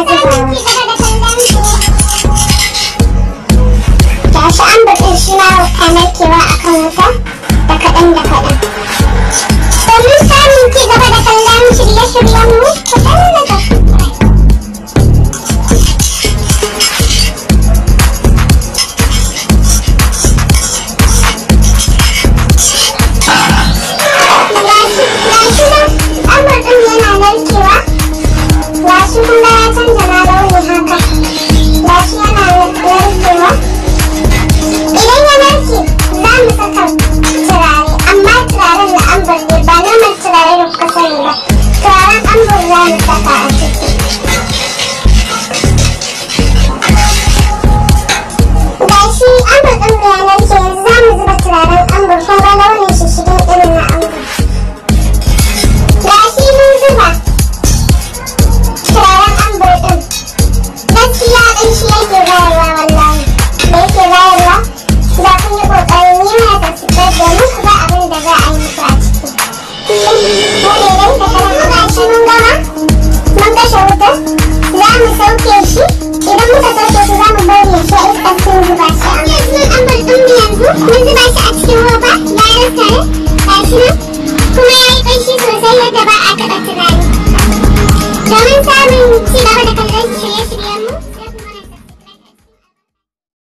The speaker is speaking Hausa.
zubawa. Gashi ambur ɗin shi ma ta narkewa a kan wuta da kaɗan da kaɗan. Domin samun ci gaba da kallon shirye-shiryenmu, ku danna subscribe. Gashi nan ambur ɗin yana narkewa. Gashi kun ga